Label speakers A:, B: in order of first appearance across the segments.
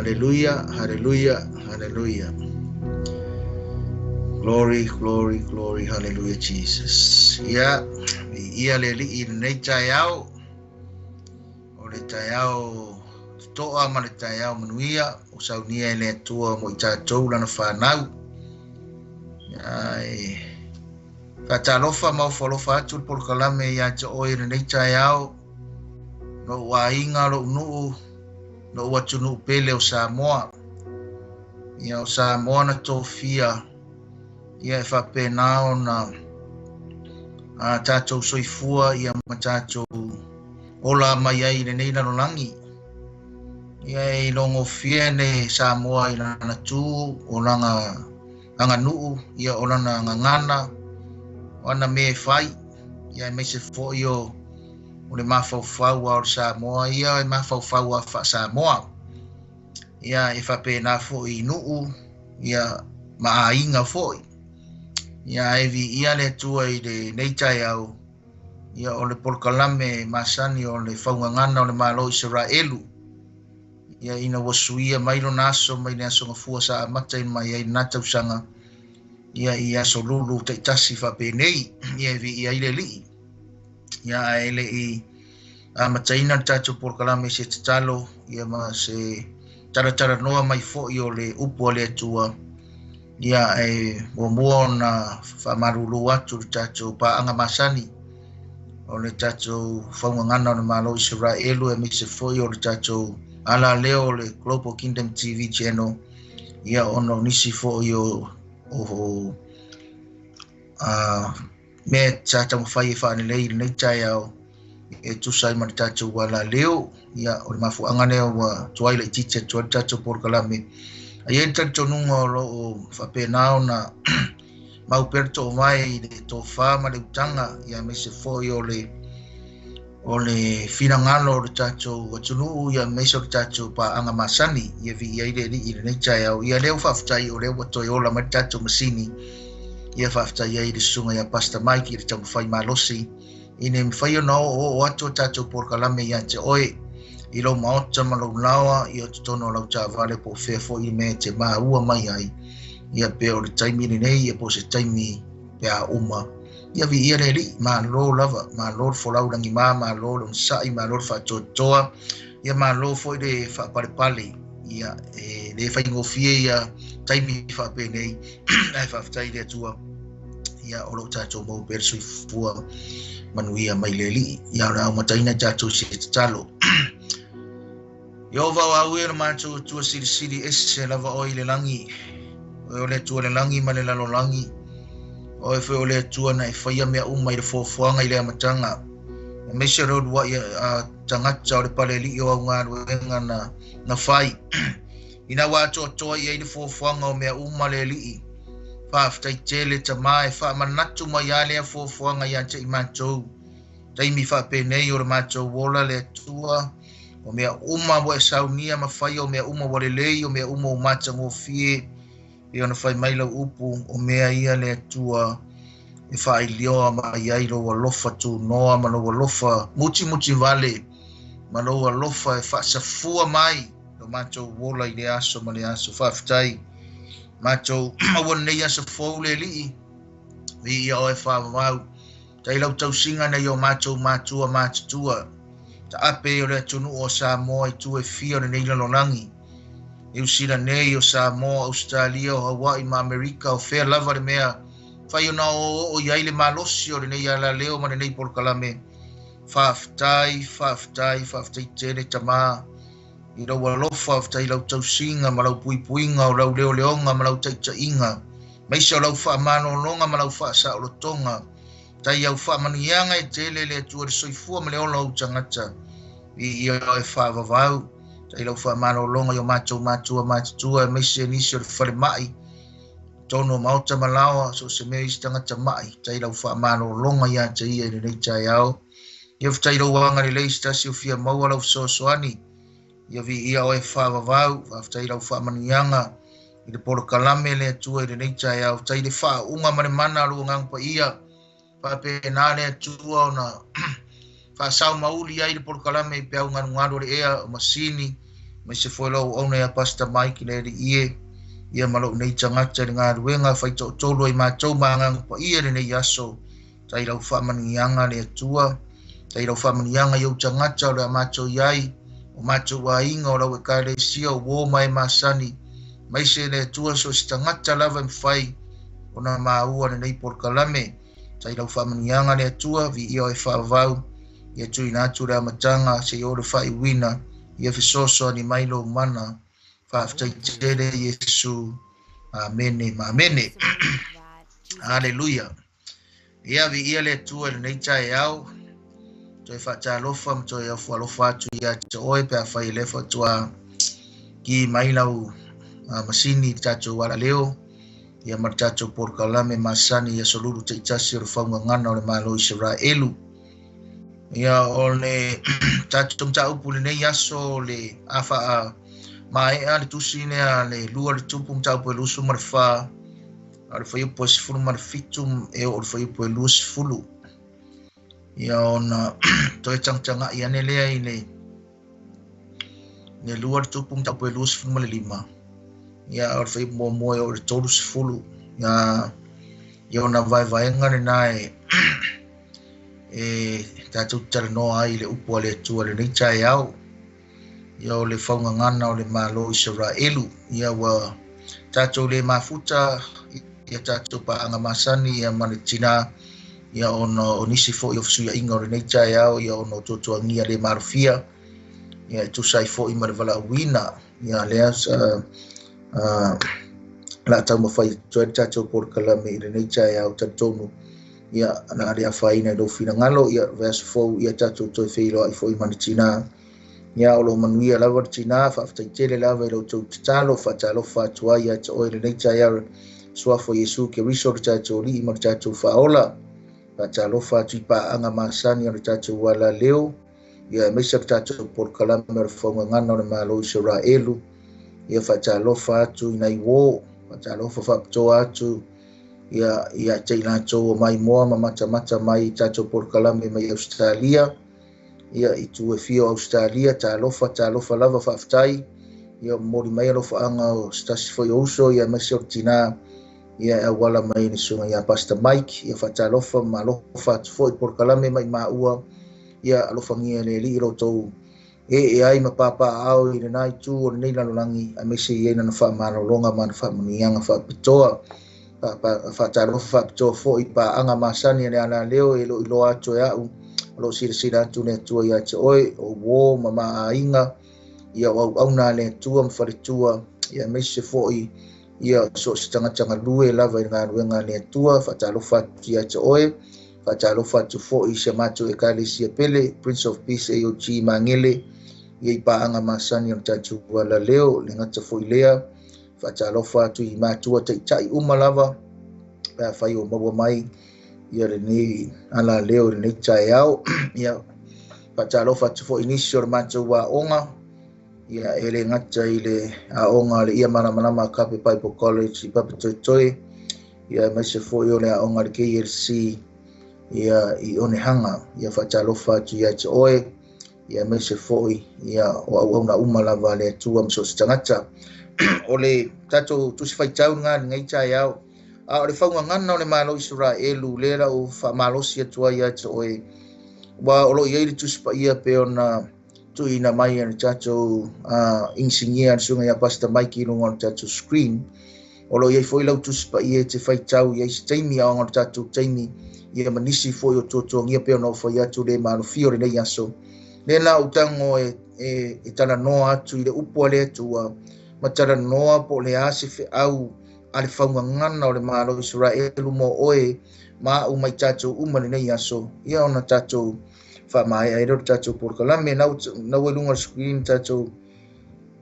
A: Haleluia, haleluia, haleluia. Glory, glory, glory, hallelujah, Jesus. Ia, viia le Alii i lenei taeao, o le taeao totoa ma le taeao manuia, o saunia e le Atua mo i tatou lana fanau. Ia, e faatalofa ma ofo alofa atu le polokalame ia te oe i lenei taeao, lou aiga, lou nuu, lou atunuu pele o Samoa. Ia, o Samoa na tofia, ia e faapena ona a tatou soifua ia ma tatou ola mai ai i lenei lalolagi. Ia e ilogofie le Samoa i lana tu, o lana aganuu, ia o lana gagana, o ana mea e fai, ia aemaise foi o le mafaufau a o le Samoa, ia e mafaufau a faa-Samoa. Ia e faapena foi i nuu, ia ma aiga foi. Ia ae viia le Atua i lenei taeao, ia o le polokalame masani o le faugagana o le Malo o Isaraelu. Ia ina ua suia mai lona aso mai le aso gafua sa amata mai ai lena tausaga, ia i aso lulu taitasi faapenei, ia e viia ai le Alii. Ia ae le i amataina le tatou polokalame i se tatalo, ia ma se talatalanoa mai foi o le upu a le Atua, ia e muamua ona faamalulu atu le tatou paaga masani o le tatou faugagana o le Malo o Isaraelu, aemaise foi o le tatou alaleo o le Global Kingdom TV Channel, ia ona o nisi foi o mea sa taumafai e faalelei i lenei taeao e tusa ai ma le tatou alaleo. Ia o le mafuaaga lea ua tuai laitiiti atu ai le tatou polokalame. Ae i ai le talitonuga o loo faapena ona mau pea le toovae i le tofa ma le utaga, ia aemaise foi o le finagalo o le tatou atunuu, ia aemaise o le tatou paaga masani, ia viia ai le Alii i lenei taeao. Ia lea ua faafetai o lea ua toe ola mai le tatou masini, ia faafetai ai i le susuga ia Pastor Mike i le taumafai malosi ina mafai ona oooo atu o tatou polokalame ia te oe i lou maota ma lou laoa, ia totonu o lau taavale po o fea foi le mea e te maua mai ai, ia pe o le taimi lenei, ia po o se taimi pe a uma. Ia viia le Alii, malo lava, malo le folau lagima, malo le onosai, malo le faatoatoa, ia malo foi le faapalepale. Ia e le faigofie ia taimi faapenei, ae faafetai i le Atua, ia o loo tatou maua pea le soifua manuia mai le Alii. Ia o le a amataina tatou i se tatalo. Ieova o au e le matou Atua silisili ese lava oe i le lagi. Oe o le Atua le lagi ma le lalolagi. Oe foi o le Atua na e faia mea uma i le foafoaga i le amataga. Aemaise o le uluai a tagata o le palealii o au galuega na fai. Ina ua atoatoa i ai le foafoaga o mea uma le Alii. Faafetai tele Tama e faamanatu mai a lea foafoaga ia te i matou. Taimi faapenei o le matou ola le Atua, o mea uma ua e saunia ma faia, o mea uma ua lelei, o mea uma ua matagofie, e ona fai mai lau upu, o mea ia le Atua e faailioa mai ai lou alofa tunoa ma lou alofa mutimuti vale ma lou alofa e faasafua mai lo matou ola i le aso ma le aso. Faafetai matou maua lenei aso fou le Alii, viia oe faavavau. Tai lau tausiga nei o matou matua matutua, taape o le atunuu o Samoa i tu e fia o lenei lalolagi. Niu Sila nei o Samoa, Australia, o Hawaii ma Amerika, o fea lava le mea fai ona oooo i ai le malosi o lenei alaleo ma lenei polokalame. Faafetai, faafetai, faafetai tele Tama i lau alofa, faafetai lau tausiga ma lau puipuiga, o lau leoleoga ma lau taitaiga, maise o lau faamalologa ma lau faasaolotoga. Tai au faamanuiaga e tele le Atua le soifua ma le ola o tagata i ia e faavavau. Tai lau faamalologa i o matou matua matutua, aemaise nisi o le falemai totonu o maota ma laoa, so o se mea i se tagata mai. Tai lau faamalologa ia te ia i lenei taeao. Ia faafetai lou agalelei se tasi o fia maua lau fesoasoani. Ia viia oe faavavau. Faafetai lau faamanuiaga i le polokalame le Atua i lenei taeao. Tai le faauuga ma le mana o lou agaga paia. Faapena le Atua ona faasao mauli ai le polokalame i peau galugalu o le ea o masini. Aemaise foi lau auauna ia Pastor Mike le Alii e, ia ma lou nei tagata i le galuega faitoatolu ai matou ma Agaga Paia i lenei aso. Tai lau faamanuiaga le Atua, tai lau faamanuiaga i ou tagata o le a matou i ai, o matou aiga o lau Ekalesia o uo ma e masani, aemaise le Atua so o se tagata lava e mafai ona maua lenei polokalame. Tai lau faamanuiaga le Atua, viia oe faavavau, ia tuuina atu le amataga seia oo le faaiuina, ia fesoasoani mai lou mana. Faafetai tele Iesu. Amene ma amene. Aleluia. Ia viia le Atua i lenei taeao. Toe faatalofa ma toe ofo alofa atu ia te oe pe afai e le faatoa ki mai lau masini i le tatou alaleo ia ma le tatou polokalame masani i aso lulu taitasi o le faugagana o le Malo o Isaraelu. Ia o le tatou mataupu i lenei aso le a faa maea le tusi lea le lua le tupu mataupu e 24 a le fuaiupu e 17 e oo i le fuaiupu e 20. Ia ona toe tagatagai ane lea i le lua le tupu mataupu e 25. Ia o le fuaiupu muamua e oo i le 30. Ia ona vaevaega lena e e tatou talanoa ai i le upu a le Atua i lenei taeao. Ia o le faugagana o le Malo o Isaraelu. Ia ua tatou le mafuta ia tatou paaga masani ia ma le tinā ia ona o nisi foi o fesuiaiga o lenei taeao ia ona o tuatuagia le malofia ia e tusa ai foi ma le valaauina ia lea la taumafai atu ai le tatou polokalame i lenei taeao talitonu ia na le afaina i lou finagalo ia vaiaso fou ia tatou toe feiloai foi ma le tinā. Ia o lo manuia lava le tinā, faafetai tele lava i lo outou tatalo, faatalofa atu ai ia te oe i lenei taeao suafa o Iesu Keriso le tatou Alii ma le tatou Faaola. Faatalofa atu i paaga masani o le tatou alaleo ia aemaise le tatou polokalame o le faugagana o le Malo o Isaraelu. Ia faatalofa atu i nai uo, faatalofa faapitoa atu ia ia te i latou o maimoa ma matamata mai i tatou polokalame mai Ausetalia. Ia i tu e fia o Ausetalia, talofa, talofa lava, faafetai. Ia momoli mai alofaaga o se tasi foi o uso ia aemaise o le tinā ia e auala mai le susuga ia Pastor Mike. Ia faatalofa ma alofa atu foi polokalame mai maua. Ia alofagia e le Alii lo outou e ai ma papaaao i lena itu o lenei lalolagi, aemaise i ai lana faamalologa ma lana faamanuiaga faapitoa. Faatalofa faapitoa foi paaga masani a le alaleo e lo iloa atu e au, o lo silasila atu le Atua ia te oe, o uo ma maaiga, ia o auauna a le Atua ma faletua, ia aemaise foi ia so o se tagata galue lava i le galuega a le Atua. Faatalofa atu ia te oe, faatalofa atu foi i si a matou Ekalesia pele, Prince of Peace AOG Magele, ia i paaga masani o le tatou alaleo, le gata foi lea. Faatalofa atu i matua taitai uma lava pe afai o maua mai ia lenei alaleo i lenei taeao. Ia faatalofa atu foi nisi o le matou aoga, ia e le gata i le aoga le Ia Malamalama Agape Bible College i Papatoetoe, ia aemaise foi o le aoga le KLC ia i Onehanga. Ia faatalofa atu ia te oe, ia aemaise foi ia o auauna uma lava le Atua ma so o se tagata. O le tatou tusi faitau lena i lenei taeao. A o le faugagana o le Malo o Isaraelu lea la ua faamalosi atu ai ia te oe, ua o lo o i ai le tusi paia pe ona tuuina mai e le tatou inisinia le susuga ia Pastor Mike i luga o le tatou screen. O lo o i ai foi lau tusi paia e te faitau i ai se taimi aoga o le tatou taimi, ia ma nisi foi o tuatuagia pe ona o fai atu le malofia o lenei aso. Lea la ou tago e talanoa atu i le upu a le Atua, ma talanoa po o le a se feau a le faugagana o le Malo o Isaraelu mo oe ma au mai tatou uma lenei aso, ia ona tatou faamaea ai lea o le tatou polokalame. Nau i luga o le screen tatou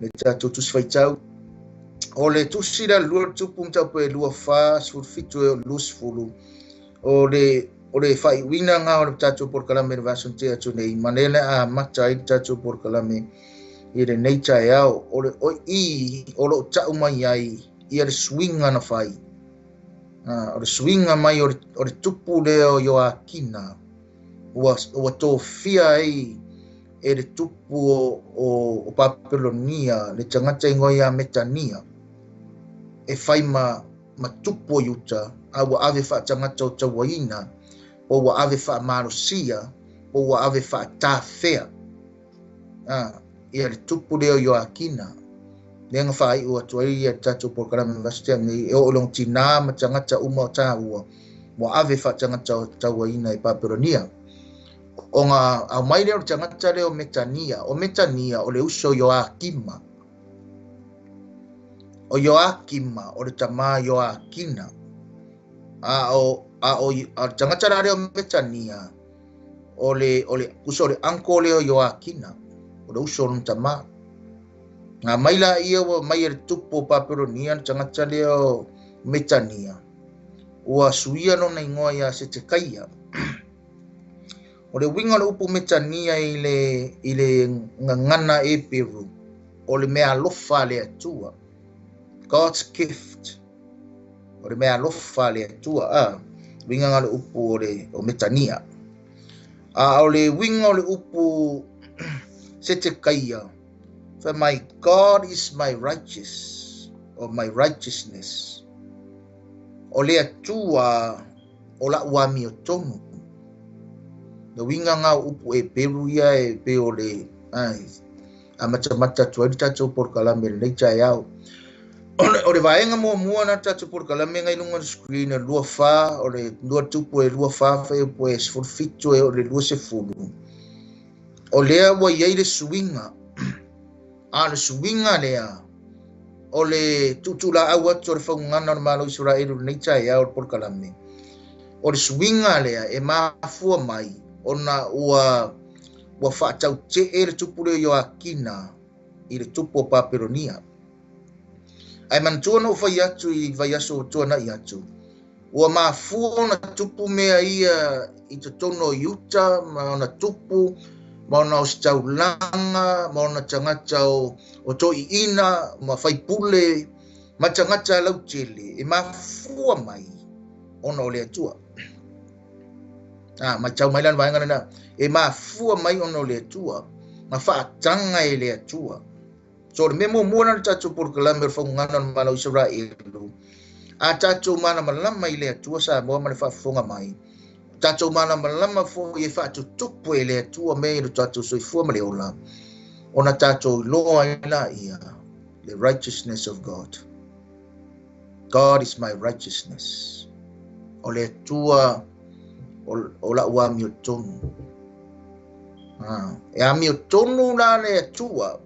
A: le tatou tusi faitau. O le tusi la lua tupu mataupu e 24 17 e 20, o le faaiuina nga o le tatou polokalame le vaiaso tea atu nei, ma lea a amata ai le tatou polokalame i lenei taeao. O le i o loo tau mai ai ia le suiga na fai. O le suiga mai o le tupu lea o Ioakina ua tofia ai e le tupu o Papelonia le tagata igoa ia Metania e fai ma tupu o Iuta, a ua ave faatagata o tauaina, po ua ave faamalosia, po ua ave faatafea. Ia le tupu lea o Ioakina. Lea na faaiu atu ai ia tatou polokalame vastea nei, e oo i lona tinā ma tagata uma o tāua, ua ave faatagata o tauaina i Papelonia. Ona au mai lea o le tagata lea o Metania. O Metania o le uso o Ioakima. O Ioakima o le tamā Ioakina. A o le tagata la lea o Metania, o le uso o le uncle lea o Ioakina, o le uso o lona tamā. Ngā mai la ia ua mai e le tupu o Papelonia le tagata lea o Metania, ua suia lona igoa ia Setekaia. O le uiga o le upu Metania i le gagana Eperu, o le mea alofa a le Atua. God's gift. O le mea alofa a le Atua. Uiga nga le upu o Metania. A o le uiga o le upu Setekaia, for my God is my righteous, or my righteousness. O le Atua o la ua amiotonu. Le uiga nga o upu Eperu ia e pe o le a matamata atu ai le tatou polokalame lenei taeao. O le vaega muamua na tatou polokalame ngai luga o le screen e 24, o le 2 tupu e 24, fuaiupu e 17 e o le 20. O lea ua i ai le suiga. A le suiga lea o le tuutuulaau atu o le faugana o le Malo o Isaraelu lenei taeao o le polokalame. O le suiga lea e mafua mai ona ua faatautee le tupu lea o Ioakina i le tupu o Papelonia. Ae manatua na ou fai atu i vaiaso ua tuanai atu, ua mafua ona tupu mea ia i totonu o Iuta, ma ona tupu, ma ona ositaulaga, ma ona tagata o toiina, ma faipule, ma tagata lautele, e mafua mai ona o le Atua. Matau mai la le vaega lena, e mafua mai ona o le Atua, ma faataga e le Atua. So le mea muamua na le tatou polokalame o le faugana o le Malo o Isaraelu, a tatou malamalama i le Atua Samoa ma le faafofoga mai, tatou malamalama foi e faatutupu e le Atua mea i le tatou soifua ma le ola, ona tatou iloa ai laia the righteousness of God. God is my righteousness. O le Atua o la ua amiotonu. E amiotonu la le Atua.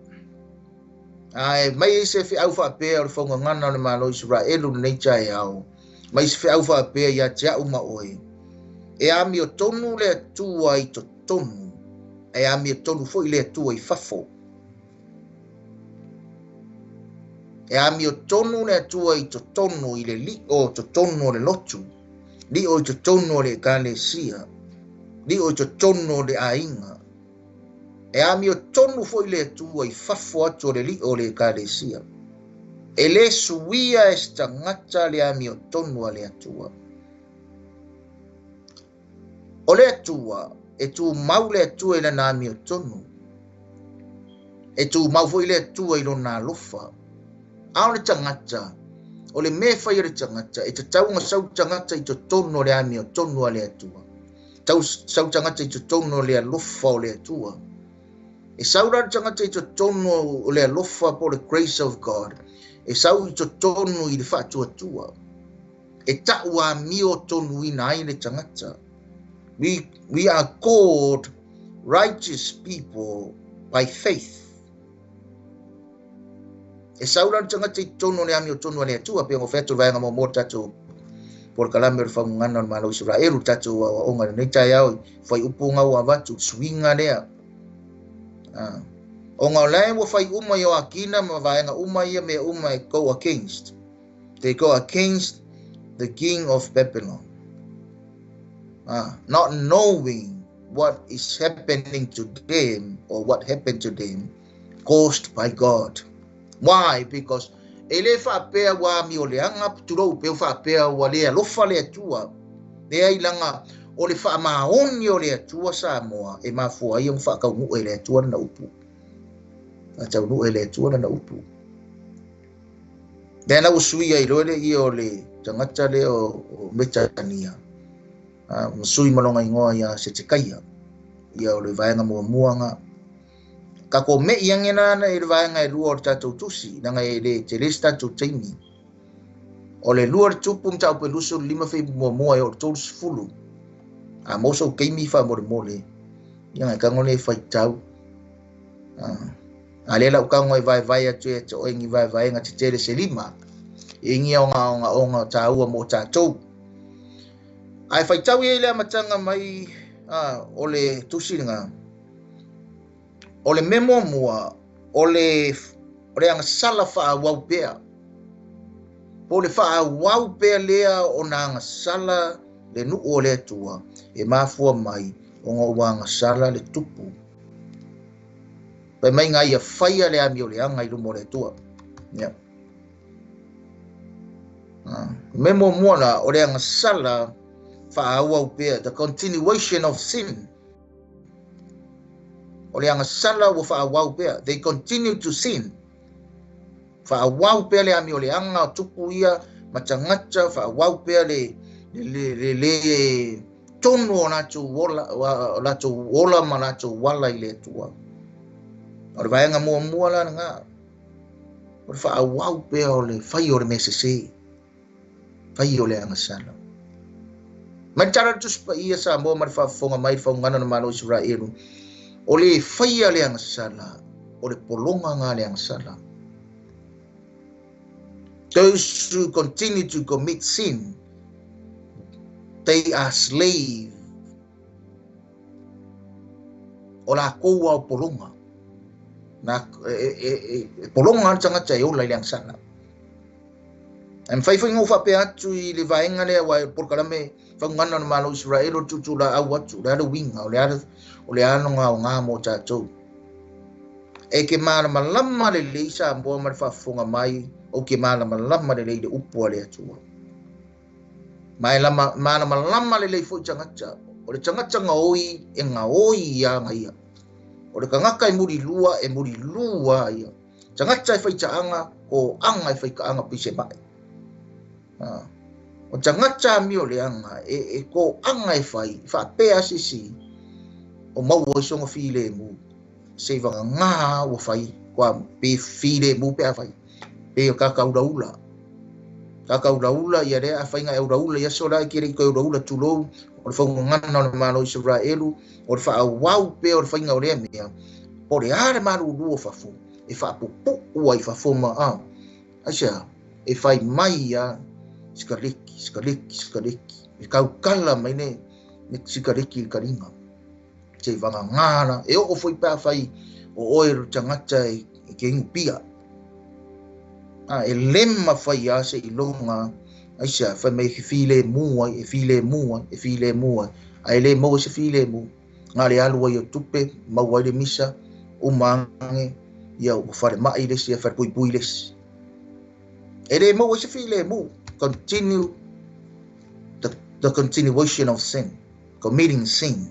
A: Ae mai se feau faapea o le faugagana o le Malo o Isaraelu lenei taeao, mai se feau faapea ia te au ma oe, e amiotonu le Atua i totonu, e amiotonu foi le Atua i fafo. E amiotonu le Atua i totonu i le lio totonu o le lotu, lio i totonu o le ekalesia, lio i totonu o le aiga. E amiotonu foi le Atua i fafo atu o le lio o le ekalesia. E le suia e se tagata le amiotonu a le Atua. O le Atua, e tumau le Atua i lana amiotonu. E tumau foi le Atua i lona alofa. A o le tagata, o le mea e fai a le tagata, e tatau ona sau tagata i totonu o le amiotonu a le Atua. Sau tagata i totonu o le alofa o le Atua. E sau la le tagata i totonu o le alofa po o le grace of God, e sau i totonu i le faatuatua. E tau amiotonuina ai le tagata. We are called righteous people by faith. E sau la le tagata i totonu o le amiotonu a le Atua, pe o fai atu le vaega muamua o le tatou polokalame o le faugana o le Malo o Isaraelu, tatou aoaoga lenei taeao, fuaiupu nga ua avatu, suiga lea. Ona o lae ua fai uma Ioakina ma vaega uma ia mea uma e go against. They go against the king of Babylon. Not knowing what is happening to them or what happened to them caused by God. Why? Because e le faapea ua amioleaga tulou pe faapea ua le alofa le Atua. Leai langa O le faamaoni o le Atua Samoa e mafua ai ona faataunuu e le Atua lana upu. Faataunuu e le Atua lana upu. Lea la ua suia ai loa le ia o le tagata lea o Metania, ma sui ma lona igoa ia Setekaia. Ia o le vaega muamua Kako me i ange nana i le vaega e lua o le tatou tusi, leaga e le tele se tatou taimi. O le lua le tupu mataupu e 25 fei muamua e o le 30. A mo sou taimi faamolemole, ia ngai tago le faitau. A lea lau tago e vaevae atu e te oe ni vaevaega tetele se lima. E ingi onga onga onga tāua mo tātou. Ae faitau ia i le amataga mai o le tusi lena. O le mea muamua, o le agasala faaauau pea. Po o le faaauau pea lea o na agasala le nuu o le Atua e mafua mai ona ua agasala le tupu. Pai mai ngā ia whaia le ami o le anga i luma o le Atua. Yeah. Me muamua la, o le agasala faaauau pea, the continuation of sin. O le agasala ua faaauau pea, they continue to sin. Faaauau pea le ami o le anga o tupu ia, matangata, faaauau pea le le tonu o latou ola ma latou wala i le Atua. O le vaega muamua la ngā, o le faaauau pea o le fai o le mea sese, fai o le agasala. Mai tala le Tusi Paia Samoa ma le faafofoga mai le faugana na malo Israelu, o le faia le agasala, o le polonga ngā le agasala. Those who continue to commit sin, they are slave. O la koua o polonga. Na e polonga le tagata e ola i le agasala. E mawhai whai ngau whapea atu i le vaenga lea wa e polokalame faugana na malo Israel o tutu la au atu, le ala winga, o le ano ngā o ngā mō tātou. E ke malamalama le lei Samoa ma le faafofoga mai, o ke malamalama le lei le upu a le Atua. Malamalama le lei foi tagata, o le tagata ngaoi e ngaoi ia ngaia. O le kangaka e murilua e murilua ia. Tagata e whaitaanga, ko anga e whaikaanga pise mai. O tagata mi o le anga, e ko anga e whai, whaapea sisi, o maua i songa file mu. Se wanga ngā ua whai, kua pe file mu pe a whai. Pe o kakaura ula. Kakaura ula ia rea, a whainga e ura ula, ia sola i kere i koe ura ula tulou, o le whaungangana o le malo Israelu, o le whaawau pe o le whainga o lea mea, o le are malu ulu o whafo, e whaapupu ua i whafo ma a. Aisea, e whai mai ia sikareki, sikareki, sikareki. E kaukala mai ne sikareki i karinga. Te wanga ngāra, e o fwoi pā whai o oe ru tangata e ke ingu pia. E lema whai a se i longa, aisea, whai mai e file mua, e file mua, e file mua. A e le maua se file mu. Ngā le alu ai o tupe, maua ai le misa, umange, ia ua whare mai lesi, ia whare pui pui lesi. E le maua se file mu. Continue the continuation of sin, committing sin.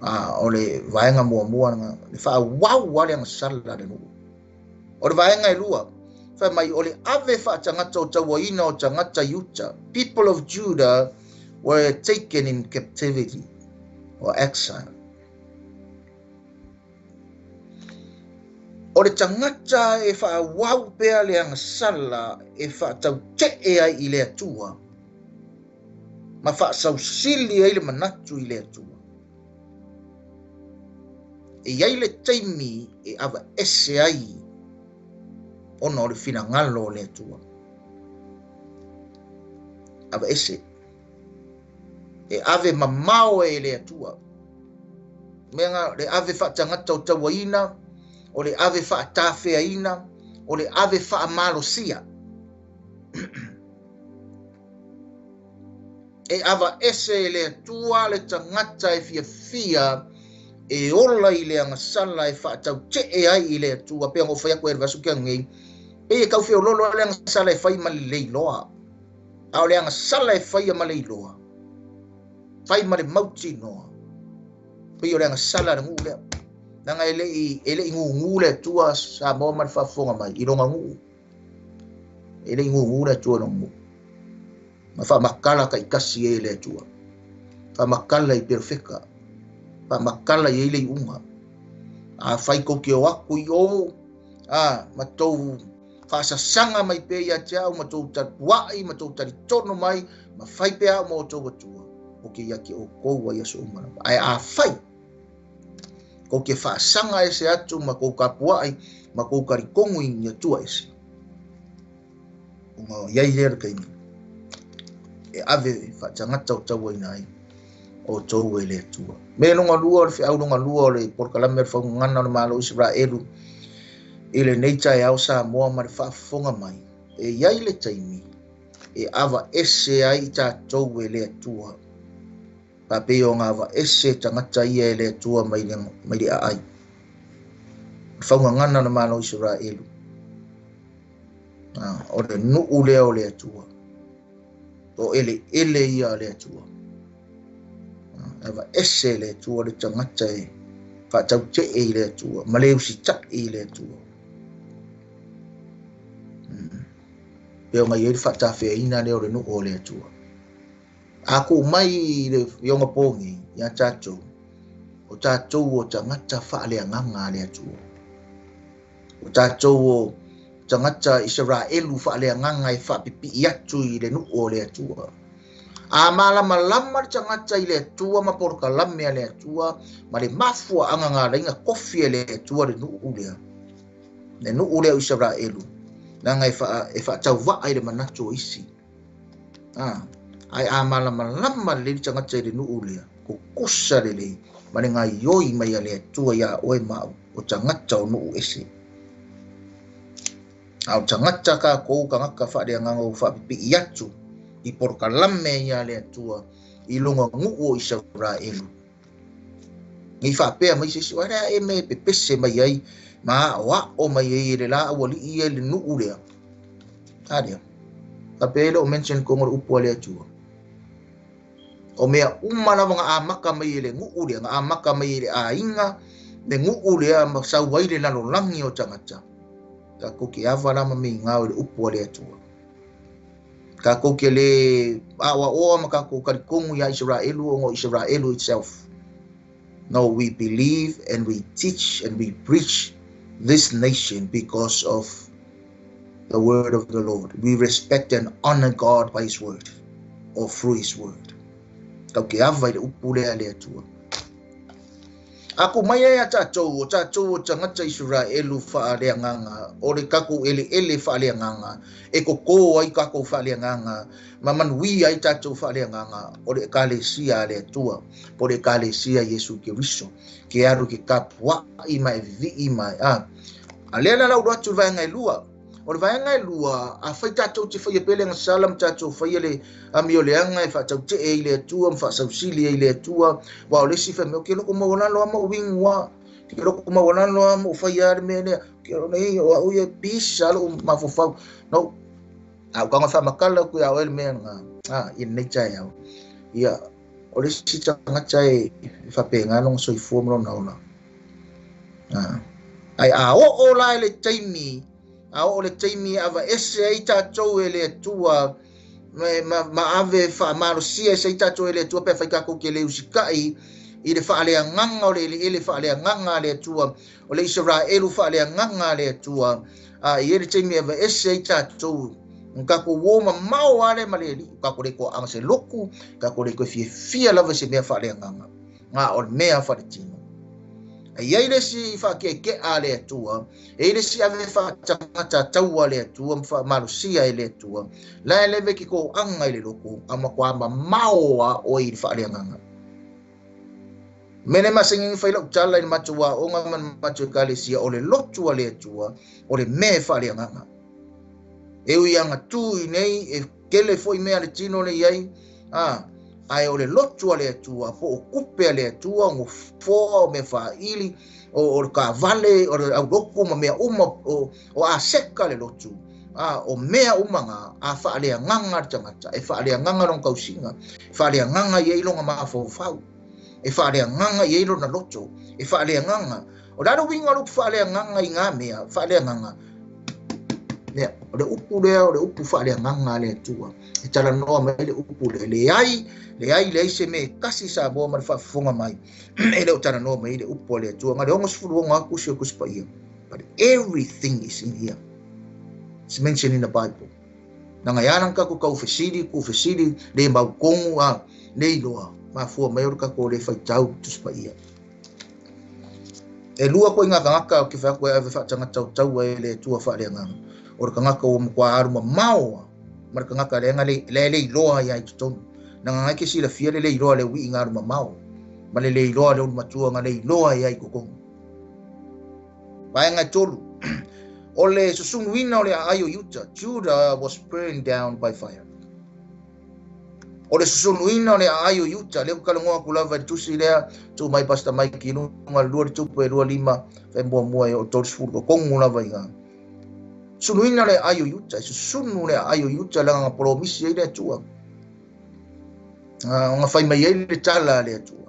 A: O le vaenga muamua le faauau a le agasala le nuu. O le vaega e lua, fai mai o le ave faatagata o tauaina o tagata i uta. People of Judah were taken in captivity or exile. O le tagata e faauau pea le agasala e faatautee ai i le Atua, ma faasausili ai le manatu i le Atua. E iai le taimi e ava ese ai ona o le finagalo o le Atua. Ava ese. E ave mamao e le Atua. Mea le ave faatagata o tauaina, o le ave faatafeaina, o le ave faamalosia. E ava ese e le Atua le tagata e fiafia e ola i le agasala e faatautee ai i le Atua. Pea ngo whai ako e vasu kia ngei. Pe e kauwheo lolo le agasala e whai ma le leiloa. A o le agasala e whai ma leiloa. Fai ma le mautinoa. Pei o le agasala a le nuu lea. Leaga e le i gugu le Atua Samoa ma le faafofoga mai i lona nuu. E le i gugu le Atua i lona nuu. Ma faamakala taitasi ai e le Atua. Faamakala i perofeta. Faamakala i ai le iuga. A fai tou te o atu i o, ma tou faasasaga mai pea ia te au, ma tou tapuai, ma tou talitono mai, ma fai pea au ma outou Atua, o ke ia te outou ai aso uma lava. Ae a fai, tou te faasaga ese atu ma tou tapuai, ma tou talitonu i ni Atua ese. Ona iai lea le taimi, e ave faatagata o tauaina ai o tou e le Atua. Me longa lua o le feau longa lua o le polokalame o le faugagana o le Malo Isaraelu i lenei taeao Samoa ma le faafofoga mai, e iai le taimi e ava ese ai i tatou e le Atua. Faapei o ngā ava ese tagata ia e le Atua mai le aai. Le faugagana o le Malo Isaraelu. O le nuu lea o le Atua. O ele ele ia le Atua. Ava ese le Atua le tagata e faatautee i le Atua, ma le usitai i le Atua. Pe o ngai ai le faatafeaina lea o le nuu o le Atua. A ku mai le ionga pongi ia tatou, o tatou o tagata faaleagaga a le Atua. O tatou o tagata Isaraelu faaleagaga e faapipii atu i le nuu o le Atua. A malamalama le tagata i le Atua ma polokalame a le Atua, ma le mafuaaga na ala ai ona tofi e le Atua le nuu lea. Le nuu lea o Isaraelu, leaga e faatauvaa i le manatu o isi. Ai a malamalama lelei le tagata i le nuu lea, kukusa lelei, ma le gaioi mai a le Atua ia oe ma au, o tagata o nuu ese. A o tagata kākou, tagata faaleagaga o faapipii atu i polokalame ia le Atua i lona nuu o Isaraelu. Nei faapea mai se isi, o lea e me pepese mai ai, ma o mai ai e le la aualii ia i le nuu lea. A lea. Faapea e le o mention kongo le upu a le Atua. O mea uma lava nga amaka mai e le nuu lea, nga amaka mai e le aiga, le nuu lea ma sau ai le lalolagi o tagata. Kākou ke ava la ma me ngā o le upu a le Atua. Kākou ke le aoaoa ma kākou kalikongu ia Isaraelu o ngo Isaraelu itself. No, we believe and we teach and we preach this nation because of the word of the Lord. We respect and honor God by His word or through His word. Kau ke ava i le upu lea le Atua. Aku mai ai a tātou, o tātou o tagata Isaraelu faaleagaga, o le kākou eleele faaleagaga, e koko ai kākou faaleagaga, ma manuia ai tātou faaleagaga, o le ekalesia a le Atua, po le ekalesia Iesu Keriso, ke alu ke kapua'i ma e vivi'i mai. A lea la lau atu le vaega e lua. O le vaega e lua, a fai tātou te whaia pele nga sala ma tātou whaia le amioleanga e whaatautee i le Atua, ma whaasausili i le Atua, wa o le si wha meo, ke loko maualalo ama o wingua, ke loko maualalo ama o whaia ale mea lea, ke o nei, o au ia pisa alo o mafofau. No, a ukanga whamakala ku ia oe le mea nga, i nei tae au. Ia, o le si tangata e whapenga longa soifua ma lona ola. Ai a o o la e le taimi, a o le taimi ava ese ai tātou e le Atua, ma ave whaamalosia ese ai tātou e le Atua, pe whai kākou ke le usikai, i le whaaleagaga o le eleele whaaleagaga a le Atua, o le Isaraelu whaaleagaga a le Atua, i e le taimi ava ese ai tātou, kākou o mamao ale ma le li, kākou le koa anga se loku, kākou le koe fiafia lava se mea whaaleagaga, ngā o le mea whaletino. Ai ai le si whakeke a le Atua, e le si ave whaatangata taua le Atua, ma whaamalosia e le Atua, la e leve ki ko anga i le loko, a ma kwa ma maoa o i le whaaleagaga. Mene masengi whai lau tala i le matua o ngā man matua ekalesia o le lotu a le Atua, o le mea whaaleagaga. E ui anga tū i nei, e kele foi mea le tino le iai, ai o le lotu a le Atua, po o kupe a le Atua, o ngofoa, o mea whaili, o le kavale, o le auloku, ma mea uma, o aseka le lotu. A o mea uma na, a faaleagaga le tagata, e faaleagaga lona tausiga, e faaleagaga i ai lona mafaufau, e faaleagaga i ai lona loto, e faaleagaga. O le a le uiga o le upu faaleagaga i ngā mea, faaleagaga. Lea, o le upu lea, o le upu faaleagaga a le Atua. E talanoa mai le upu lea, leai, leai, leai se mea e tasi Samoa ma le faafofoga mai. E le o talanoa mai le upu a le Atua. Na le 66 atu si o Tusi Paia. But everything is in here. It's mentioned in the Bible. Na ngai ana ka ku kau fesili, ku fesili, le mau kongu a, le iloa. Mafua mai o le kako le faitau Tusi Paia. E lua koe ngā kangaka o ke whaku e ave whaatanga tau e le Atua faaleagaga. O le kangaka o mkwa aru ma maoa, ma le kangaka le nga le le iloa ia i totonu. Na ngai ke sila fia le le iloa le wi ngā ma mao. Ma le le iloa le matua nga le iloa ia i kokongu. Vaenga tolu. O le susunuina o le aai o Iuta. Judah was burned down by fire. O le susunuina o le aai o Iuta. Lea kukalangoa kulava i tusi lea. Tu mai pasta mai ki lunga lua le tupu e lua lima. Whai mua mua e o tolu sefulu. Ko kongu lava i ngā. Susunuina le aai o Iuta. Susunu le aai o Iuta langa ngā polomisi ai le Atua. O ngā whai mai ai le tala le Atua.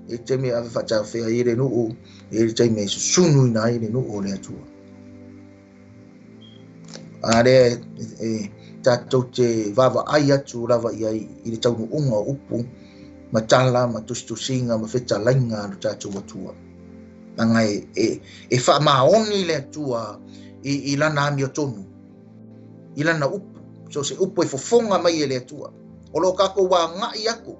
A: E te mea ave whaatawhea i le nuu, e le te mea susunu ina i le nuu o le Atua. A lea e tātou te wawa ai atu lava i ai i le taunu unga o upu, ma tala, ma tusitusinga, ma whetalainga lo tātou Atua. Anga e whaamaoni le Atua i lana amio tonu, i lana upu. So se upu e fofonga mai e le Atua. O lo kako wā ngai aku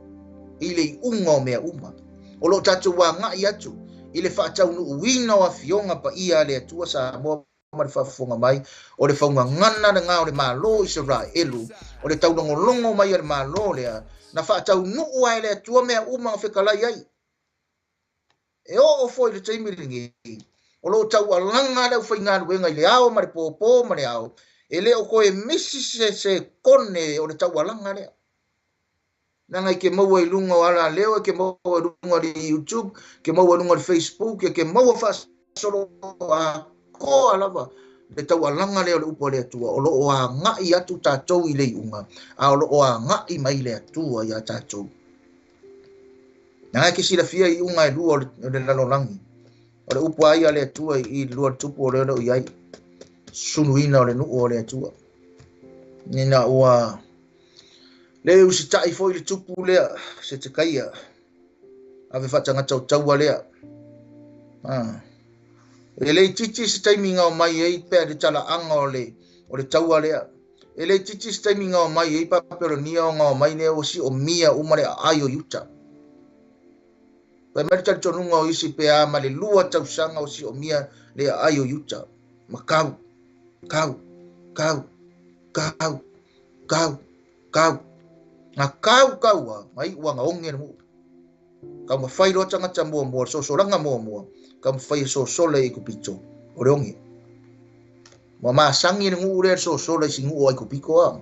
A: i le unga o mea uma. O lo tātou wā ngai atu i le whaataunu uina o afionga pa ia le Atua Samoa ma le faafofoga mai, o le faugagana lagā o le Mālō Isaraelu, o le taulogologo mai a le Mālō lea, na faataunuu ai le Atua mea uma na fekalai ai. E oo foi le taimi lenei, o loo taualaga le aufaigaluega i le ao ma le pōpō ma le ao, e le o koe misi se kone o le taualaga lea. Nanga i ke maua i lunga o ala leo, e ke maua i lunga o le YouTube, ke maua i lunga o le Facebook, e ke maua faasolo a koa lava le taualaga lea o le upu a le Atua, o loo agai atu tātou i le iuga, a o loo agai mai le Atua iā tātou. Nanga e ke silafia i iuga e lua o le lalolagi. O le upu ai a le Atua i lua tupu o leo i ai, sunuina o le nuu o le Atua. Nina ua le usitai foi le tupu lea, se te kaia, ave whaatanga taua lea. E le titi se taimi ngau mai ei pea le tala anga o le taua lea. E le titi se taimi ngau mai ei Papelonia o ngau mai lea o si o mia umare a ai o Iuta. Pai mai tali tonunga o isi pea ma le lua tausanga o si o mia le ai o Iuta. Ma kau, kau, kau, kau, kau, kau. Ngā kau kaua, mai ua ngā onge ngu. Kau ma whai roa tangata mua mua, sosolanga mua mua, kau ma whai sosole i kupito, o le onge. Mua maasangi le ngu rea sosole i si ngu o ai kupiko a.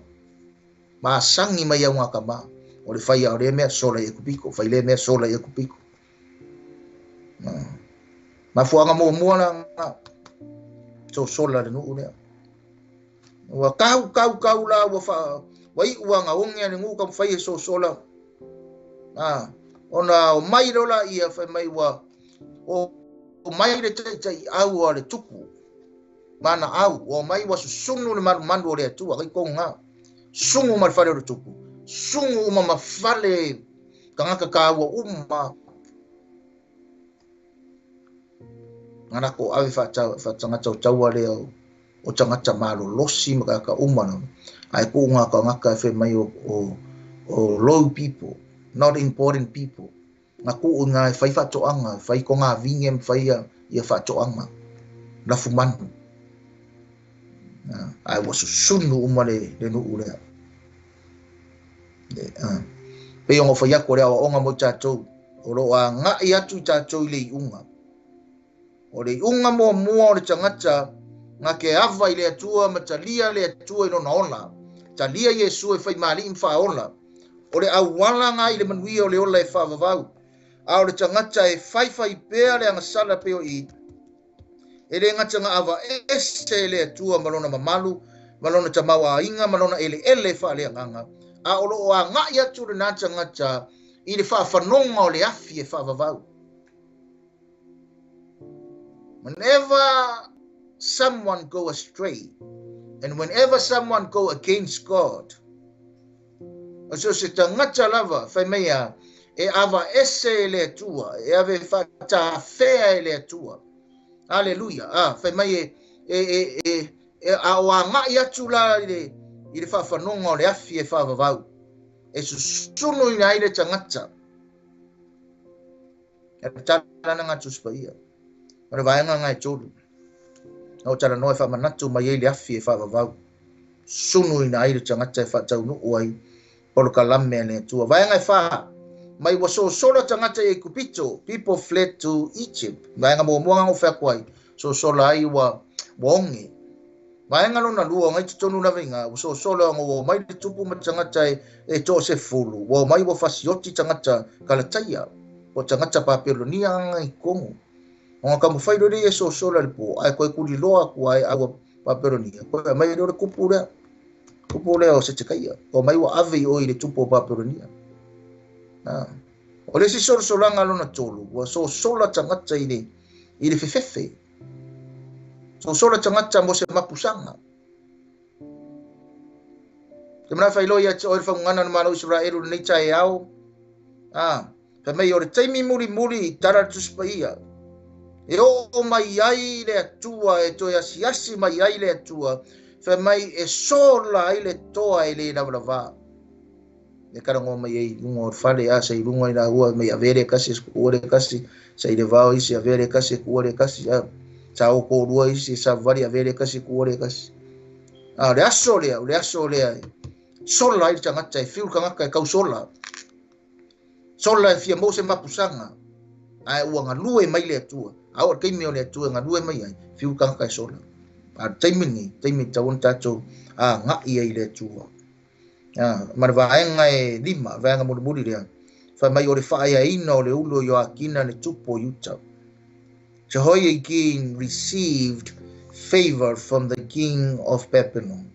A: Maasangi mai au ngā kama, o le whai au le mea sola i kupiko, whai le mea sola i kupiko. Mafuanga mua mua la ngā, sosola le ngu rea. Ua kau kau kau la ua wha, wai ua ngā onge le ngu kau whai e sosola. Ona o mai rola ia whai mai ua o mai le taitai au a le tupu. Mana au, o mai ua susunu le malu manu o le Atua, kai kou ngā. Sungu ma le fale o le tupu. Sungu uma ma fale kangaka kāua uma. Ngana ko ave whaatanga taua lea o tangata malolosi ma kaka uma na. Ai ko ngā kangaka e whai mai o low people, not important people. Ngā ko ngā whai whaatoanga, whai ko ngā vinge whai ia whaatoanga. Lafu manu. Ai ua susunu uma le nuu lea. Pei ongo whai ako lea o onga mo tātou. O lo a ngai atu i tātou i le iunga. O le iunga mua mua o le tangata ngā ke awa i le Atua ma talia le Atua i lona ola. Talia Iesu e whai maali mwhaola. O le awala ngā i le manuia o le ola e whaavavau. A o le tangata e whai whai pea le angasala peo i. E le gata na avaese e le Atua ma lona mamalu, ma lona tamaoaiga, ma lona eleele faaleagaga, a o loo agai atu lena tagata i le faafanoga o le afi e faavavau. Whenever someone go astray, and whenever someone go against God, o so se tagata lava, fai mai a, e avaese e le Atua, e ave faatafea e le Atua. Aleluia. Fai mai e a o agai atu la i le faafanoga o le afi e faavavau. E susunu ina ai le tagata. E tala na ngā tusi paia. O le vaega ngai tolu. Na o tala noa e whaamanatu mai ei le afi e whaavavau. Sunu ina ai le tagata e whaataunuu ai polokalame a le Atua. Vaega e wha. Mai ua sosola tagata i Aikupito. People fled to Egypt. Vaega muamua ngā whea ai. Sosola ai ua onge. Vaega lona lua ngai totonu lava i ngā. Ua sosola nga ua mai le tupu ma tagata e toa se fulu. Ua mai ua fasioti tagata Kalataia. O tagata Papelonia ngai kongo. O ngā kamawhai rore e sosola le po. Ai koe kuri loa ku ai aua Papelonia. Koe mai rore kupu rea. Kupu rea o se tekaia. O mai ua ave i oi le tupu o Papelonia. O le si solasolanga lona tolu. Ua sosola tagata i le fefefe. Sosola tagata mo se mapusanga. Te mana whailo ia te oe whangana na malo Israelu nei tae ao. Fai mai o le taimi muri muri i tara tusi paia. E o mai ai le Atua, e toe asiasi mai ai le Atua. Fai mai e sola ai le toa e le lavalava. E karango mai ei lunga o fale a sa i lunga i la ua mai avere kasi kuore kasi sa i le vao isi avere kasi kuore kasi a sa o kōrua isi sa vari avere kasi kuore kasi. A le aso lea, le aso lea. Sola ai le tagata e fiu kangaka e kau sola. Sola e fia mo se mapusanga. Ae ua ngalue mai le Atua. A o le taimi o le Atua ngalue mai ai, fiu kangaka e sola. A taimi ni, taimi tau ona tātou a ngai ai le Atua. Ma le vaega e lima, vaega mulimuli lea. Fai mai o le faaiaina o le ulu o Ioakina le tupu o Iuta. Jehoiakim received favor from the king of Babylon.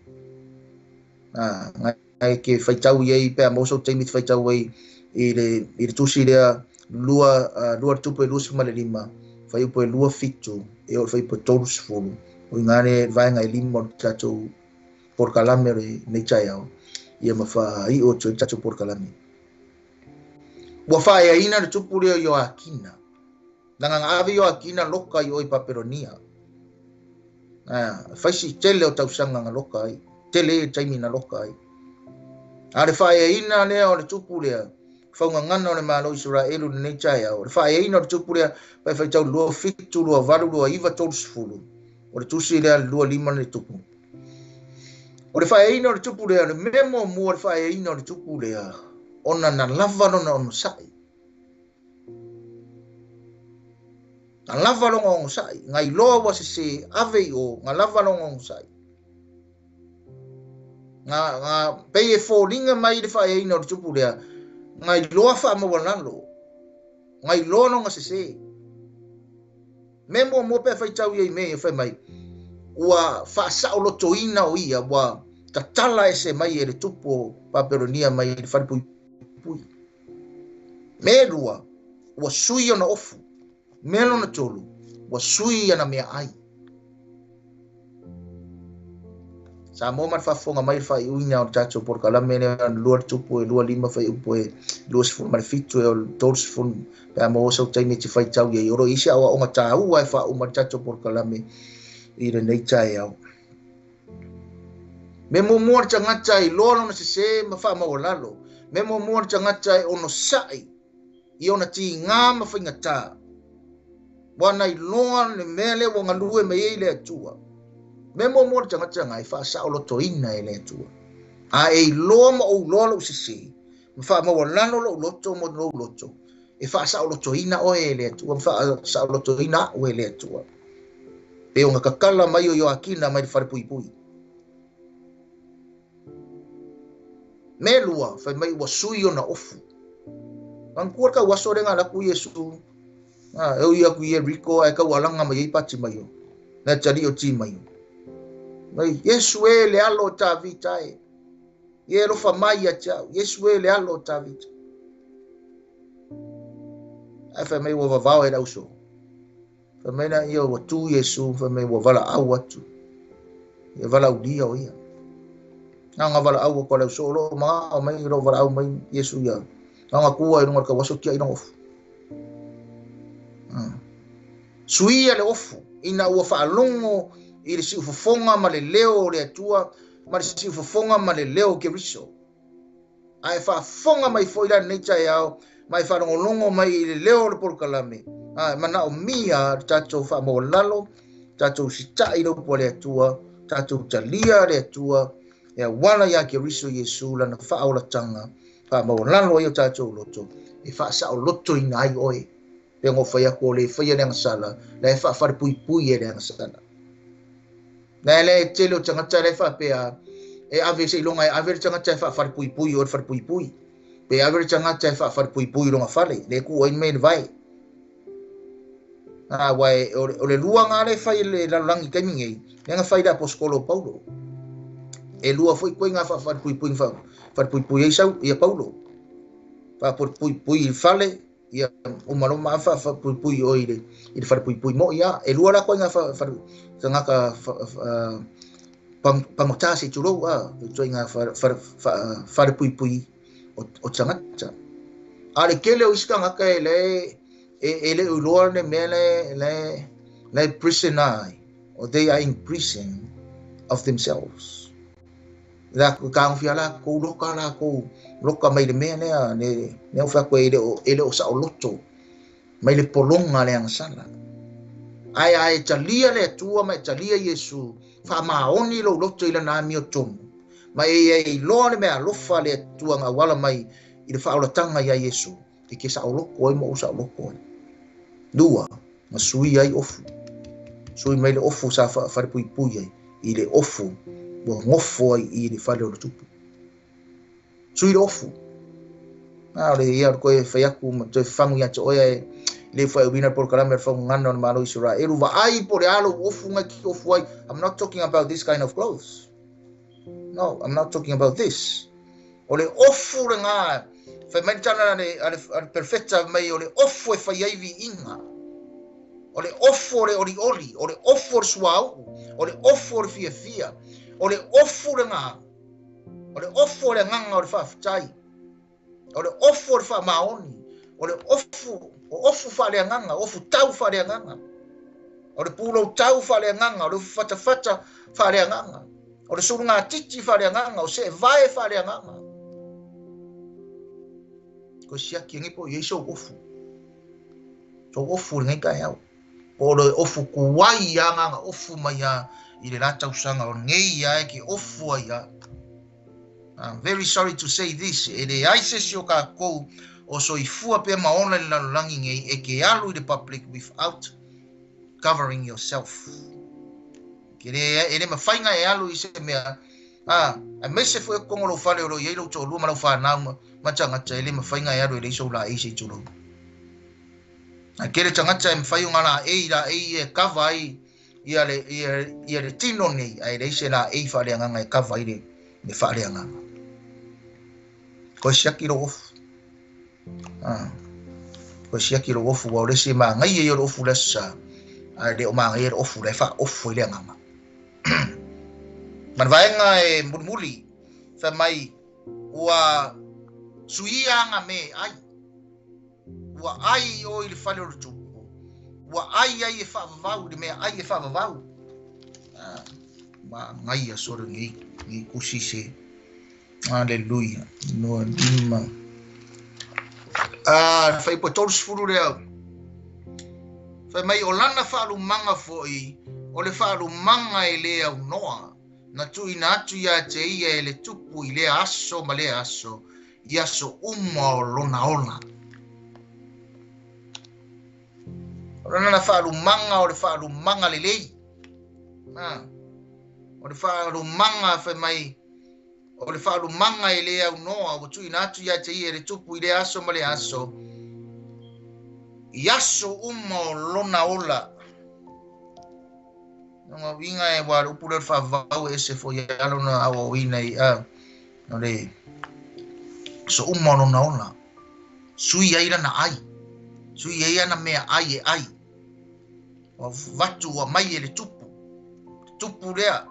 A: Ngai ke whaitau i ei, pea moso taimi te whaitau ai i le tusi lea lua tupu e 25, whaiupo e 27, e o whaiupo e 30. O i ngāne vaega e lima o tātou porokalame o le nei taeao. Ia ma whaai o tui tātou porokalame. Ua whaeaina le tupu lea o Ioakina. Nanga ngā ave Ioakina loka i oi Papelonia. Whaisi tele o tausanga ngā loka ai. Tele e taimi na loka ai. A le whaeaina lea o le tupu lea. Whaungangana o le malo Israelu le nei taeao. Le whaeaina o le tupu lea pai whaitau 27, 28, 29, 30. O le tusi lea le 25 le tupu. O le whaeaina o le tupu lea, le mea muamua o le whaeaina o le tupu lea, ona na lava lona onosai. Na lava lona onosai. Ngai loa ua se se ave i o, ngā lava lona onosai. Ngā pei e fōlinga mai le whaeaina o le tupu lea, ngai loa wha mawalalo. Ngai loa lona se se. Me muamua pea whaitau ia i mea i whai mai, ua whaasao lotoina o ia, ua tatala ese mai e le tupu o Papelonia mai le wharipuipui. Me lua, ua sui ona ofu. Me lona tolu, ua sui ana mea ai. Sa mo ma whafonga mai whai uina o tātou porokalame lea, lua tupu e 25 whai upo e 27 e o 30 pea mo sau taimi te whaitau ia i oro isi awa o ngā tāua e wha uma tātou porokalame i le nei taeao. Me muamua le tagata i loa lona sese ma faamaualalo. Me muamua le tagata e ono sa'i i ona tigā ma faigatā. Ua nai loa le mea lea ua galue mai ai le Atua. Me muamua le tagata gai faasaolotoina e le Atua. A e iloa ma ou loa lou sese, ma faamaualalo lou loto mo lou loto, e faasaolotoina oe e le Atua, ma faasaolotoina a'u e le Atua. Pe o kakala mai o Ioakina mai le falepuipui. Me lua, fai mai ua sui ona ofu. Manatua le kau aso le ngā laku Iesu. E ui aku i Eriko, e kau alanga mai ei pati mai o. Le atalii o Timaio. Mai, Iesu e le alo o Tavita e. Ia e alofa mai ia te au. Iesu e le alo o Tavita. Ae fai mai ua vavao e le auso. Fai mai na ia ua tu Iesu, fai mai ua valaau atu. Ia valaulia o ia. Na nga valaau o le auso lo ma o mai lo valaau mai Iesu ia. Na nga kua i lunga ka waso tia i ofu. Suia le ofu ina ua faalogo i le siufofoga ma le leo o le Atua ma le siufofoga ma le leo o Keriso. Ae faafofoga mai foi la lenei taeao ma e faalogologo mai i le leo o le polokalame. A manaomia le tatou faamaualalo, tatou sita'i le upu a le Atua, tatou talia le Atua e auala ia Keriso Iesu lana faaolataga faamaualalo ai o tatou loto e faasaolotoina ai oe. Pe ngo fai aku o le faia le agasala, la e faafalepuipui e le agasala. La le tele o tagata le faapea e ave se iloga e ave le tagata e faafalepuipui o le falepuipui. Pe ave le tagata e faafalepuipui longa fale, le ku ai me le vai. A wai o le lua ngā le fai le lalolagi taimi nei, le nga fai le apostolo Paulo. E lua foi koe ngā faafalepuipui falepuipui ai sau ia Paulo. Faafalepuipui i fale ia o maloma faafalepuipui o i le falepuipui mo ia e lua la koe ngā fale tagata pangota se tulou a toi ngā falepuipui o tagata. A le kele o isi tagata e le e le uloa le mea le prison ai, or they are in prison of themselves. La ka ngofia la ko loka la ko loka mai le mea lea ne ne o fa ko e le o sa o loto mai le polonga le agasala. Ai ai talia le Atua mai talia Iesu faamaoni lou loto i lana amio tonu. Ma e e iloa le mea alofa le Atua nga wala mai i le faaolataga ia Iesu. E ke sa o loko ai mo o sa o loko ai. Lua, ma sui ai ofu. Sui mai le ofu sa falepuipui ai i le ofu ua gofo ai i le fale o le tupu. Sui le ofu. A o le ia o le koe fai aku ma toe fagu ia te oe e le fai uina le polokalame le faugagana o le malo Israelu. Vaai po le alo ofu ngai ki ofu ai. I'm not talking about this kind of clothes. No, I'm not talking about this. O le ofu le ngā fai mai tana ale perfecta mai o le ofu e fai ai viiga. O le ofu o le olioli, o le ofu o le suauu, o le ofu o le fiafia, o le ofu le ngā, o le ofu o le agaga o le faafetai, o le ofu o le faamaoni, o le ofu, o ofu faaleagaga, ofu tau faaleagaga, o le pulou tau faaleagaga, o le ofu fatafata faaleagaga, o le sulugatiti faaleagaga, o seevae faaleagaga. Ko siaki ngi po i sou ofu. Sou ofu le ngai taeao. Po o le ofu kuai ia nganga ofu mai ia i le la tausaga o nei ia e ke ofu ai ia. I'm very sorry to say this. E le ai se si o kākou o soifua pe maona le lalolagi nei e ke alu i le public without covering yourself. Ke le e le mawhainga e alu i se mea. A aemaise foi o kongo lou fale o lo iai lou toalua ma lau whanau ma tagata e le mawhainga e alu e leai sou laei se i tulou. A kele tagata e mawhai o ngā laei e kava ai ia le tino nei, a e leai se laei faaleagaga e kava ai le faaleagaga. Koe siaki lou ofu. Koe siaki lou ofu, ua o le isi e magaia ia o le ofu le aso sa, a le o magaia le ofu la e faaofu ai le agaga. Ma le vaega e mulimuli, fai mai ua suia aga me e ai. Ua ai o i le fale o le tupu. Ua ai ai e faavavau, le mea ai e faavavau. Ma ngai sore nei, nei kusi se. Hallelujah. No lima. Fai po 30 lea. Fai mai o lana faalumanga foi, o le faalumanga e le aunoa. Na tuuina atu ia te ia e le tupu i lea aso ma lea aso, i aso uma o lona ola. O lana faalumanga o le faalumanga lelei. O le faalumanga fai mai, o le faalumanga e le aunoa, ua tuuina atu ia te ia e le tupu i lea aso ma lea aso, i aso uma o lona ola. Lona uiga e ua o le upu lea o le faavavau e ese foi lava lona aoaoina i a o le aso uma o lona ola. Sui ai lana ai. Sui ai ana mea ai e ai. Ua vatu ua mai e le tupu. Le tupu lea.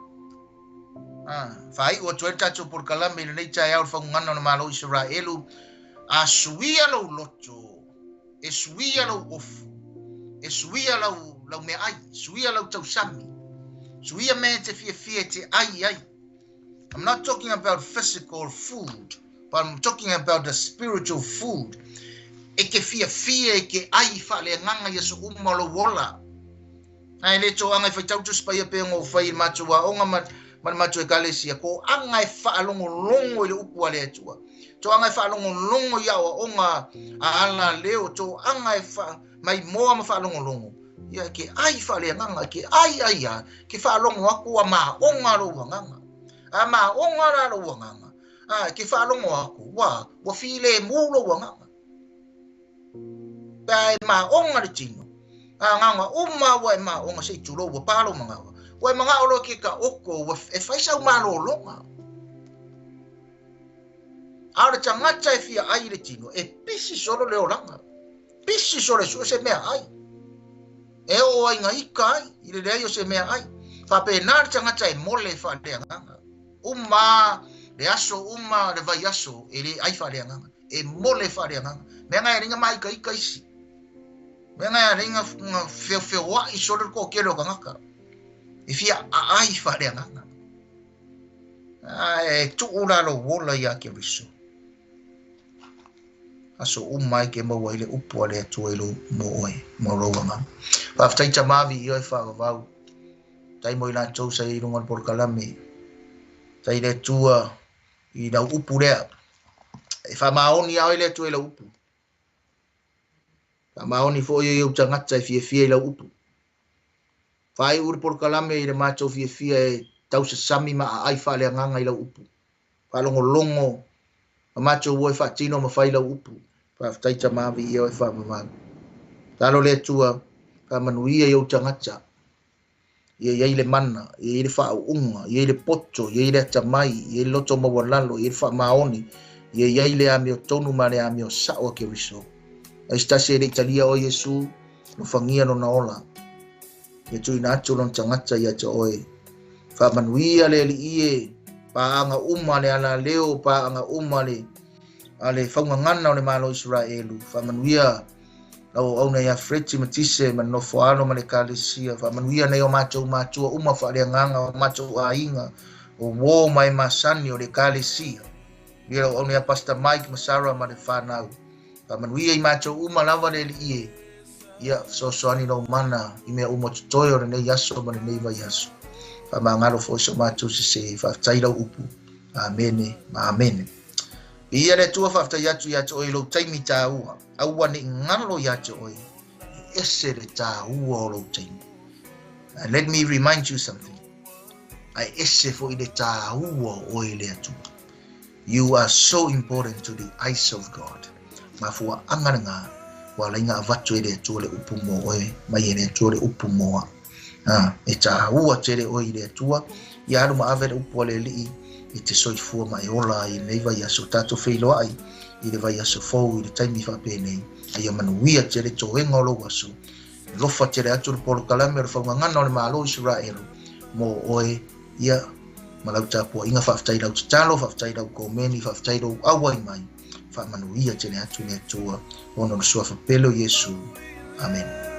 A: Ah, faaiu atu ai le tatou polokalame i lenei taeao le faugana o le Malo o Isaraelu. A suia lou loto, e suia lou ofu, e suia lau, lau meaai, suia lau tausami, suia mea e te fiafia e te ai i ai. I'm not talking about physical food, but I'm talking about the spiritual food. E ke fiafia e ke ai faaleagaga i aso uma o lou ola. Ae le toaga e faitau Tusi Paia pei ona ou fai i le matou aoga ma, ma le matou ekalesia, toaga e faalogologo i le upu a le Atua, toaga e faalogologo i aoaoga a ala leo, toaga e fa, maimoa ma faalogologo, ia ke ai faaleagaga, ke ai ai a, ke faalogo aku ua maoga lou agaga. A maoga la lou agaga, a ke faalogo aku, ua, ua filemu lou agaga. Pe a e maoga le tino, a gaga uma ua e maoga se i tulou ua pa lou manao. Ua e manao loa ke taoto ua e fai sau malologa. A o le tagata e fia ai i le tino, e pisi solo le olaga. Pisi solo e sue se mea ai. E oo ai ga ika ai, i le leai o se mea ai. Faapena le tagata e mole faaleagaga. Uma le aso, uma le vaiaso e le ai faaleagaga. E mole faaleagaga. Mea ga e alai ga māikaika isi. Mea ga e alai ga feofeoaʻi solo le toatele o tagata. E fia aai faaleagaga. Ae tuu la lou ola iā Keriso. Aso uma e ke maua ai le upu a le Atua i lou mo oe, mo lou agaga. Faafetai Tama viia oe faavavau. Tai mo i latou sa i ai i luga o le polokalame. Tai le Atua i lau upu lea. E faamaoni ia oe le Atua i lau upu. Faamaoni foi i ou tagata e fiafia i lau upu. Faaiu le polokalame i le matou fiafia e tausasami ma aai faaleagaga i lau upu. Faalogologo ma matou o e faatino ma fai lau upu. Faafetai Tama viia oe faavavau. Talo le Atua, faamanuia i ou tagata. Ia i ai le mana, ia i ai le faauuga, ia i ai le poto, ia i ai le atamai, ia i ai le loto maualalo, ia i ai le faamaoni, ia i ai le amiotonu ma le amio sao a Keriso. Ai se tasi e le i talia oe Iesu, alofagia lona ola. Ia tuuina atu lona tagata ia te oe. Faamanuia le Alii e, paaga uma le alaleo, paaga uma le a le faugagana o le Malo o Isaraelu. Faamanuia lau auauna ia Freti Matise ma le nofo alo ma le ekalesia. Faamanuia nei o matou matua uma faaleagaga o matou aiga, o uō ma e masani o le ekalesia. Manuia lau auauna ia Pastor Mike ma Sarah ma le whanau. Faamanuia i matou uma lava le Alii e. Ia, fesoasoani lou mana i mea uma totoe o lenei aso ma lenei vaiaso. Faamagalo foi so matou sese, faafetai lau upu. Amene ma amene. Viia le Atua, faafetai atu ia te oe i lou taimi taua. Aua ne i galo ia te oe, e ese le taua o lou taimi. And let me remind you something. Ae ese foi le taua o oe i le Atua. You are so important to the eyes of God. Mafuaaga lena ua ala ai ona avatu e le Atua le upu mo oe, mai e le Atua le upu mo au. A, e taua tele oe i le Atua, ia alu ma ave le upu a le Alii e te soifua ma e ola ai i lenei vaiaso. Tatou feiloai i le vaiaso fou i le taimi faapenei, a ia manuia tele toega o lou aso. Alofa tele atu le polokalame o le faugagana o le Malo o Isaraelu mo oe, ia, ma lau tapuaiga. Faafetai i lau tatalo, faafetai i lau komeni, faafetai i lou auai mai. Faamanuia tele atu le Atua ona o le suafa pele o Iesu. Amene.